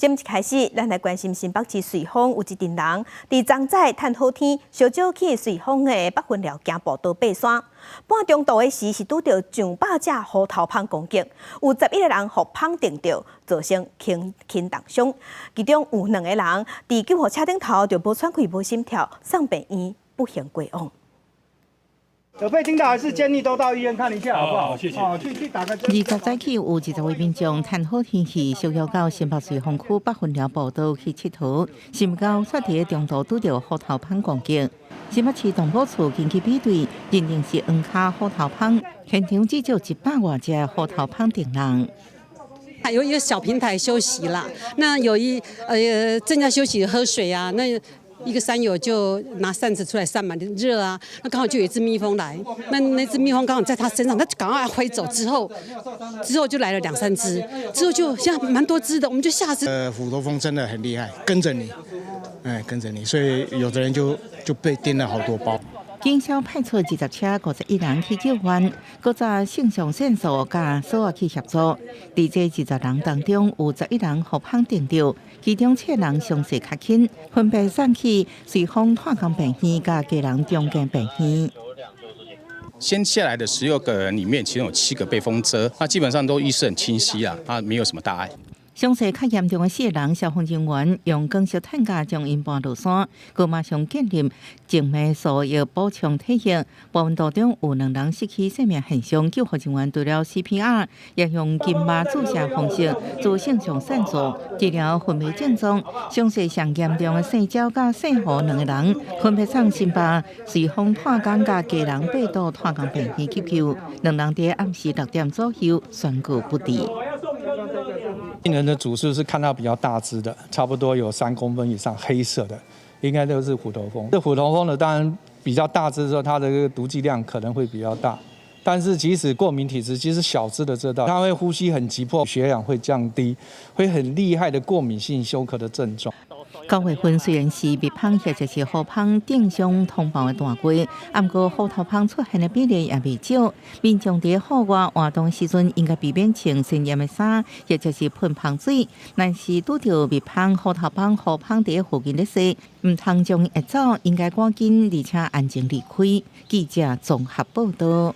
節目一開始，咱來關心新北市瑞芳有一陣人，佇昨早趁好天，相招去瑞芳的北分寮行步道爬山。半中途的時是拄著上百隻虎頭蜂攻擊，有11個人予蜂叮著，造成輕輕重傷。其中有兩個人佇救護車頂頭就無喘氣、無心跳，送病院不幸過往。有被叮到，還是建議都到醫院看一下，好不好？謝謝。哦，去去打個針。20早起有20位民眾趁好天氣，相約到新北瑞芳區北分寮步道去𨑨迌，想毋到卻佇中途拄著虎頭蜂攻擊。新北市動保處根據比對，認定是黃跤虎頭蜂，現場至少100外隻虎頭蜂叮人。有一個小平台休息啦，那有一正在休息喝水啊，那一個山友就拿扇子出來扇嘛，熱啊，那剛好就有一隻蜜蜂來，那那隻蜜蜂剛好在他身上，他就趕快揮走之後，之後就來了兩三隻，之後就現在蠻多隻的，我們就嚇死。虎頭蜂真的很厲害，跟着你，哎，跟着你，所以有的人就被叮了好多包。警消派出20車51人去救援，閣紮腎上腺素佮索仔去協助。佇這20人當中，有11人予蜂叮著，其中七人傷勢較輕，分別送去瑞芳蔡公病院佮基隆中正病院。先下來的16個人裡面，其中有七個被蜂蟄，那基本上都意識很清晰啊，啊，沒有什麼大礙。傷勢較嚴重的四個人，消防人員用光速擔架將𪜶搬落山，閣馬上建立靜脈輸液補充體液。部分途中有兩人失去生命現象，救護人員除了 CPR，也用筋膜注射方式做腎上腺素治療昏迷症狀。傷勢上嚴重的姓趙佮姓胡兩個人，分別送新北瑞芳蔡公佮基隆八堵蔡公病院急救，兩人佇暗時6點左右宣告不治。病人的主訴是看到比較大隻的，差不多有3公分以上，黑色的，應該都是虎頭蜂。這虎頭蜂呢，當然比較大隻的時候，它的這個毒劑量可能會比較大。但是即使過敏體質，其實小隻的這道，它會呼吸很急迫，血氧會降低，會很厲害的過敏性休克的症狀。9月份雖然是蜜蜂或者是虎蜂叮傷通報的大月，毋過虎頭蜂出現的比例也袂少。民眾佇戶外活動時陣，應該避免穿鮮豔的衫，或者是噴芳水。若是拄著蜜蜂、虎頭蜂、虎蜂佇附近咧踅，毋通將𪜶嚇走，應該趕緊而且安靜離開。記者綜合報道。